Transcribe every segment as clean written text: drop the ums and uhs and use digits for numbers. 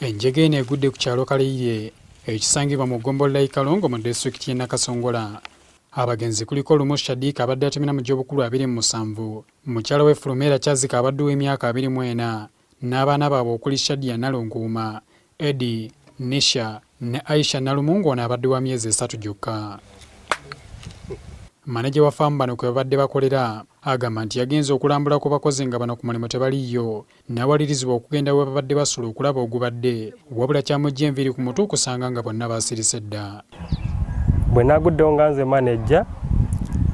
Enjega eno egudde ku kyalo Kaleirye ekisangibwa mu ggombolola y'e Kalongo mu disitulikiti y'e Nakasongola. Abagenzi kuliko Lumu Shadiik abadde atemera mu gy'obukulu 27, mukyala we Fulumeera Kyazike abadde ow'emyaka 24 n'abaana baabwe okuli Shadia Nalunkuuma, Eddie, Nisha ne Aisha Nalumu ng'ono abadde wa myezi esatu gyokka. Maneja wa faamu bano kwe babadde bakolera agamba nti yagenze okulambula ku bakozi nga bano ku mulimu tebaliiyo n'awalirizibwa okugenda we babadde basula okulaba ogubadde wabula kyamuggya enviiri ku mutwe okusanga nga bonna basirise dda. Bwe naguddewo nga nze manejja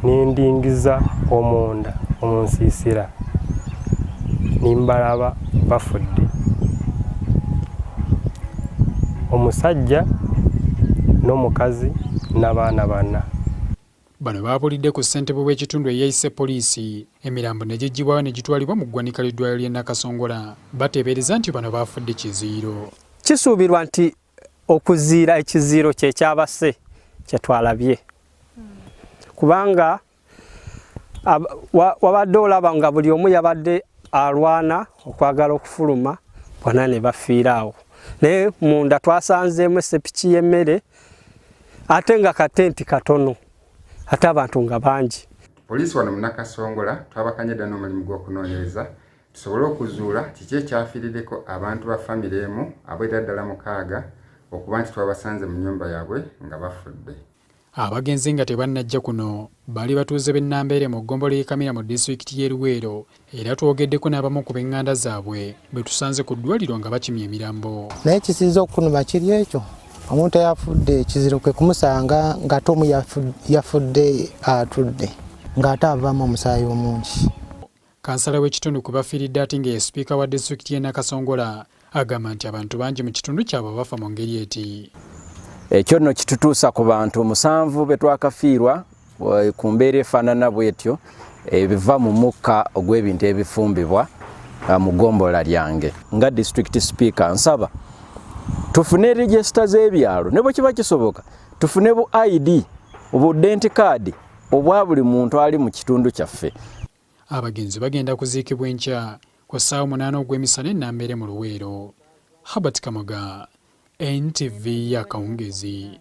nindingiza omunda omu nsiisira nimbalaba bafudde omusajja n'omukazi n'abaana bana. Bano baabuulidde ku ssentebe w'ekitundu eyayise poliisi, emirambo ne giggyibwayo ne gitwalibwa mu ggwanika ly'eddwaliro ly'e Nakasongola. Bateebereza nti bano baafudde kiziyiro. Kisuubirwa nti okuziira ekiziiro kye kyabasse kye twalabye kubanga wabadde olaba nga buli omu yabadde alwana okwagala okufuluma bona ne bafiira awo naye munda twasanzeemu esepiki y'emmere ate nga katenti katono ate abantu nga bangi. Poliisi wano mu Nakasongola twabakanye dda n'omulimu gw'okunoonyereza tusobole okuzuula kiki ekyafiiriddeko abantu ba famire emu abawerera ddala mukaaga okuba nti twabasanze mu nnyumba yaabwe nga bafudde. Abagenzi nga tebannajja kuno baali batuuze b'e Nambeere mu ggombolola y'e Kamira mu disitulikiti y'e Luweero era twogeddeko n'abamu ku b'enganda zaabwe be tusanze ku ddwaliro nga bakimye emirambo. Naye ekisinze okukunuma kiri ekyo omuntu eyafudde ekiziro kwe kumusanga ng'ate omu yafudde atudde ng'ate avaamu omusaayi omungi. Kansala w'ekitundu kwe bafiiridde ate nga ye sipiika wa disitulikiti y'e Nakasongola agamba nti abantu bangi mu kitundu kyabwe bafa mu ngeri eti. Ekyo nno kitutuusa ku bantu musanvu be twakafiirwa eh, ku mbeera efaanana bwetyo ebiva mu mukka ogw'ebintu ebifumbibwa eh, mu ggombolola lyange. Nga disitulikiti sipiika nsaba tufune regisita z'ebyalo ne bwe kiba kisoboka tufune bu ID obu denti kaadi obwa buli muntu ali mu kitundu kyaffe. Abagenzi bagenda kuziikibwa enkya ku ssaawa munaana ogw'emisana e Nambeere mu Luweero. Herbert Kamoga, NTV y'akawungeezi.